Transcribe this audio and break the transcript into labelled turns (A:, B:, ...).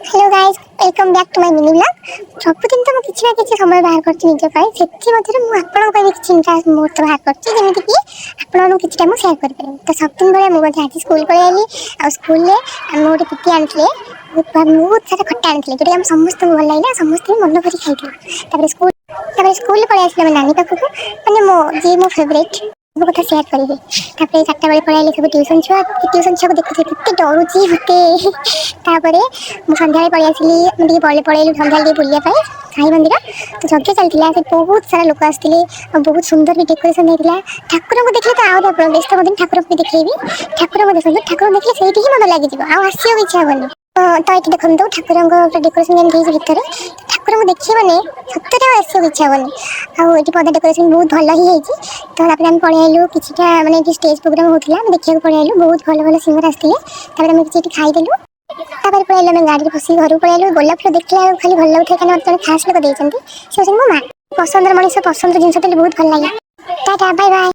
A: Hello guys, welcome back to my mini vlog. ସବୁଦିନ ତ ମୁଁ କିଛି ନା କିଛି ସମୟ ବାହାର କରୁଛି ନିଜ ପାଇଁ। ସେଥିମଧ୍ୟରୁ ମୁଁ ଆପଣଙ୍କ ପାଇଁ ବି କିଛି ଇଣ୍ଟରେଷ୍ଟ ମୁହୂର୍ତ୍ତ ବାହାର କରୁଛି, ଯେମିତିକି ଆପଣମାନଙ୍କୁ କିଛିଟା ମୁଁ ସେୟାର କରିପାରିବି। ତ ସବୁଦିନ ଭଳିଆ ମୁଁ ମଧ୍ୟ ଆଜି ସ୍କୁଲ ପଳେଇ ଆଇଲି। ଆଉ ସ୍କୁଲରେ ଆମ ଗୋଟେ ପିଟି ଆଣିଥିଲେ, ବହୁତ ବହୁତ ସାରା ଖଟା ଆଣିଥିଲେ, ଯେଉଁଟାକି ଆମ ସମସ୍ତଙ୍କୁ ଭଲ ଲାଗିଲା। ସମସ୍ତେ ବି ମନ ଭରି ଖାଇଥିଲୁ। ତାପରେ ସ୍କୁଲ ପଳେଇ ଆସିଲି ଆମ ନାନୀ ପାଖକୁ, ମାନେ ମୋ ଯିଏ ମୋ ଫେଭରେଟ୍, ସବୁ କଥା ସେୟାର କରିବି। ତାପରେ 4ଟା ବେଳେ ପଳେଇ ସବୁ ଟ୍ୟୁସନ୍ ଛୁଆ। ଟ୍ୟୁସନ୍ ଛୁଆକୁ ଦେଖୁଥିଲି, କେତେ ଡରୁଛି ମୋତେ। ତାପରେ ମୁଁ ସନ୍ଧ୍ୟାବେଳେ ପଳେଇ ଆସିଲି। ଆମେ ଟିକେ ପଳେଇଲୁ ସନ୍ଧ୍ୟାବେଳେ ଟିକେ ବୁଲିବା ପାଇଁ ସାଇ ମନ୍ଦିର। ତ ଯଜ୍ଞ ଚାଲିଥିଲା ସେ, ବହୁତ ସାରା ଲୋକ ଆସିଥିଲେ ଆଉ ବହୁତ ସୁନ୍ଦର ବି ଡେକୋରେସନ୍ ହେଇଥିଲା। ଠାକୁରଙ୍କୁ ଦେଖିଲେ ତ ଆହୁରି ଆପଣ ବ୍ୟସ୍ତ ହୁଅନ୍ତୁନି, ଠାକୁରଙ୍କୁ ବି ଦେଖେଇବି। ଠାକୁରଙ୍କୁ ଦେଖନ୍ତୁ, ଠାକୁରଙ୍କୁ ଦେଖିଲେ ସେଇଠି ହିଁ ମନ ଲାଗିଯିବ, ଆଉ ଆସିବାକୁ ଇଚ୍ଛା ହବନି। ତ ଏଠି ଦେଖନ୍ତୁ, ଠାକୁରଙ୍କ ଡେକୋରେସନ୍ ଯେମିତି ହେଇଛି ଭିତରେ, ଠାକୁରଙ୍କୁ ଦେଖିବେ ମାନେ ସତରେ ଆଉ ଆସିବାକୁ ଇଚ୍ଛା ହବନି। ଆଉ ଏଠି ପଦା ଡେକୋରେସନ୍ ବହୁତ ଭଲ ହିଁ ହେଇଛି। ତ ତାପରେ ଆମେ ପଳେଇ ଆଇଲୁ କିଛିଟା, ମାନେ ଏଠି ଷ୍ଟେଜ୍ ପ୍ରୋଗ୍ରାମ୍ ହେଉଥିଲା, ଆମେ ଦେଖିବାକୁ ପଳେଇ ଆଇଲୁ। ବହୁତ ଭଲ ଭଲ ସିଙ୍ଗର ଆସିଥିଲେ। ତାପରେ ଆମେ କିଛି ଏଠି ଖାଇଦେଲୁ। ତାପରେ ପଳେଇଲୁ ଆମେ ଗାଡ଼ିରେ ବସିକି ଘରକୁ ପଳେଇଲୁ। ଗୋଲାପ ଫୁଲ ଦେଖିଲା ବେଳକୁ ଖାଲି ଭଲ ଲାଗୁଥାଏ, କାରଣ ମତେ ଜଣେ ଖାସ୍ ଲୋକ ଦେଇଛନ୍ତି। ସେ ହେଉଛନ୍ତି ମୋ ମା। ପସନ୍ଦର ମଣିଷ ପସନ୍ଦର ଜିନିଷ ଦେଲେ ବହୁତ ଭଲ ଲାଗେ। Tata, bye bye.